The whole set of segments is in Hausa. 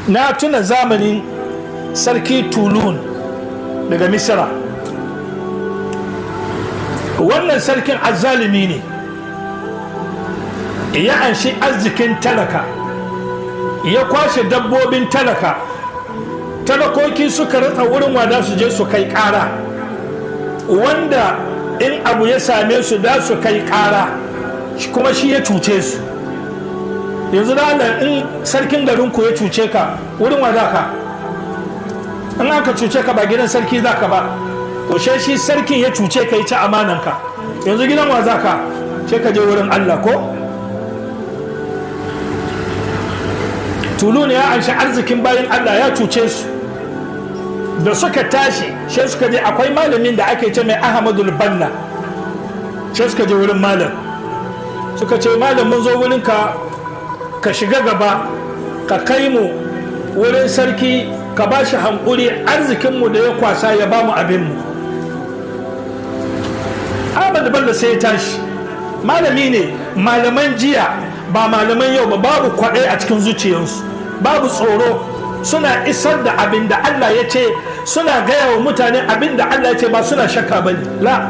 Na tuna zamanin Sarki Tulun daga Misira. Wannan sarkin azzalimi ne, ya anshi arzikin talaka, ya kwashe dabbobin talaka. Talakoki suka rasa wurin wada su je su kai kara, wanda in abu ya same su da su kai kara, kuma shi ya cuce su. Yanzu da Allah, in sarkin garinku ya cuce ka, wurin wa za ka? In aka cuce ka, ba gidan sarki za ka ba? To shi sarkin ya cuce ka, ya ci amananka, yanzu gidan wa za ka? Sai ka je wurin Allah ko? Tulun ya anshi arzikin bayan Allah, ya cuce su. Da suka tashi, sai suka je, akwai malamin da ake ce mai Ahmadul Banna. Sai suka je wurin malam, suka ce, "Malam, mun zo wurin ka, ka shiga gaba ka kai mu wurin sarki, ka ba shi hankuri, arzikinmu da ya kwasa ya ba mu abinmu." Ahmad Bello sai ya tashi. Malami ne, malaman jiya, ba malaman yau ba. Babu kwaɗai a cikin zuciyarsu, babu tsoro, suna isar da abin da Allah ya ce, suna gaya wa mutane abin da Allah ya ce, ba suna shakka ba ne. La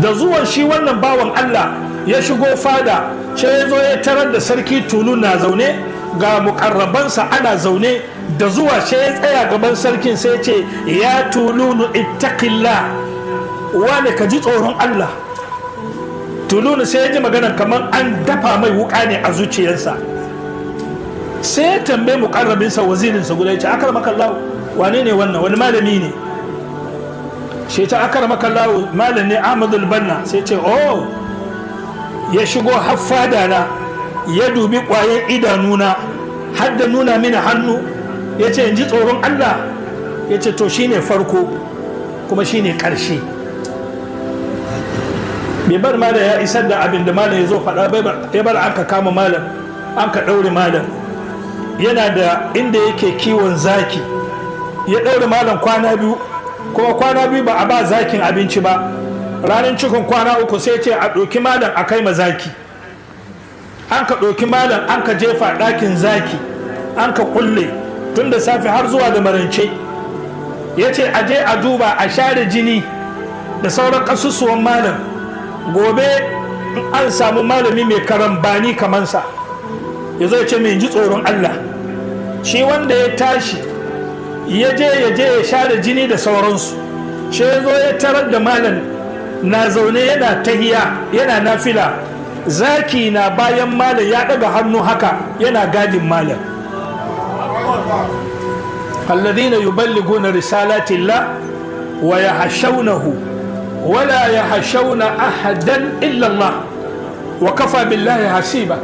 da zuwan shi wannan bawan Allah ya shigo fada, sai ya zo ya tarar da Sarki Tulu na zaune, ga mukarrabansa ana zaune. Da zuwa, sai ya tsaya gaban sarkin, sai ce, "Ya Tulunu, ittaqillah, wane, ka ji tsoron Allah." Tulunu sai ya ji magana kamar an dafa mai wuka ne a zuciyarsa. Sai ya tambaye mukarrabinsa, wazirinsa guda, ya ce, "Akramakallahu, wane ne wannan? Wani malami ne?" Shi ta, "Akramakallahu, malam ne Ahmadul Banna." Sai ce, "Oh, ya shigo haffada na, ya dubi ƙwayan idanuna, har da nuna mini hannu, ya ce in ji tsoron Allah." Ya ce, "To, shine farko kuma shine ƙarshe." Bai bar malam ya isar da abin da malam ya zo faɗa, ya bar an ka kama malam, an ka ɗaure malam. Yana da inda yake kiwon zaki, ya ɗaure malam kwana 2, kuma kwana 2 ba a ba zakin abinci ba. Ranar cikin kwana 3, sai ce a ɗauki malam a kai ma zaki. An ka ɗauki malam, an ka jefa ɗakin zaki, an ka kulle tun da safe har zuwa da marance. Ya ce a je a duba, a share jini da sauran ƙasusuwan malam, gobe an samu malami mai karambani kamansa ya zo ya ce mai ji tsoron Allah. Shi wanda ya tashi ya je ya share jini da sauransu, shi ya zo ya tarar da malam na zaune yana tahiya, yana nafila, zaki na bayan malam, ya daga hannu haka yana gadin malam. Alladhina yuballiguna risalati Allah wa yahshawnahu wala yahshawna ahadan illa Allah wa kafa billahi hasiba.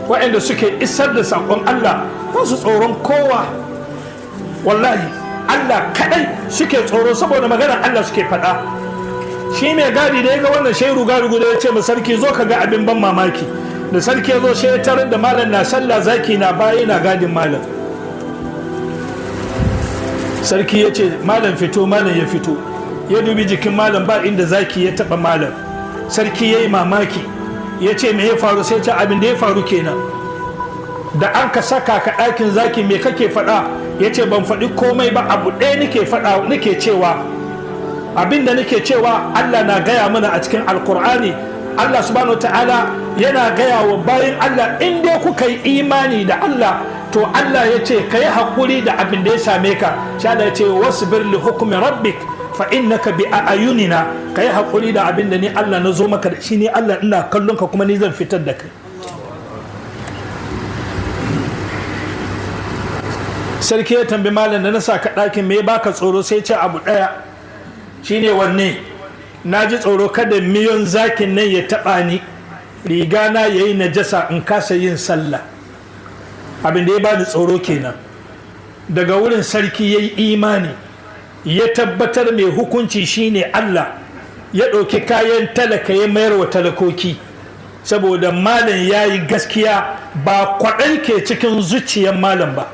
Waɗanda suke isar da saƙon Allah ba su tsoron kowa, wallahi Allah kadai suke tsoro, saboda maganar Allah suke faɗa. Shi mai gadi da ya ga wannan shairu gadi guda, ya ce ma sarki, "Zo ka ga abin ban mamaki." Da sarki ya zo, shi ya tarar da malam na sallah, zaki na baya na gadin malam. Sarki ya ce, "Malam, fito." Malam ya fito, ya dubi jikin malam, ba inda zaki ya taba malam. Sarki ya yi mamaki, ya ce, "Me ya faru?" Sai ce, "Abin da ya faru kenan. Da an ka saka ka ɗakin zaki, me kake faɗa?" Ya ce, "Ban faɗi komai ba, abu ɗaya nake faɗa, nake cewa, abin da nake cewa, Allah na gaya mana a cikin Alkur'ani, Allah subhanahu ta'ala yana gaya wa bayan Allah, in dai kuka yi imani da Allah, to Allah ya ce ka yi haƙuri da abin da ya same ka. Sha Allah ya ce, 'Wasbir li hukmi rabbik fa innaka bi a'yunina.' Ka yi haƙuri da abin da ni Allah na zo maka da shi, ni Allah ina kallon ka, kuma ni zan fitar da kai." Sarki ya tambi malam, "Da na sa ka ɗakin, me baka tsoro?" Sai ce, "Abu ɗaya." "Shine wanne?" "Na ji tsoro kada miyon zakin nan ya taɓa ni, riga na yayi najasa, in kasa yin sallah. Abin da ya bani tsoro kenan." Daga wurin sarki ya yi imani, ya tabbatar mai hukunci shine Allah, ya ɗauki kayan talaka ya mayar wa talakoki, saboda malam ya yi gaskiya, ba kwaɗai ke cikin zuciyar malam ba.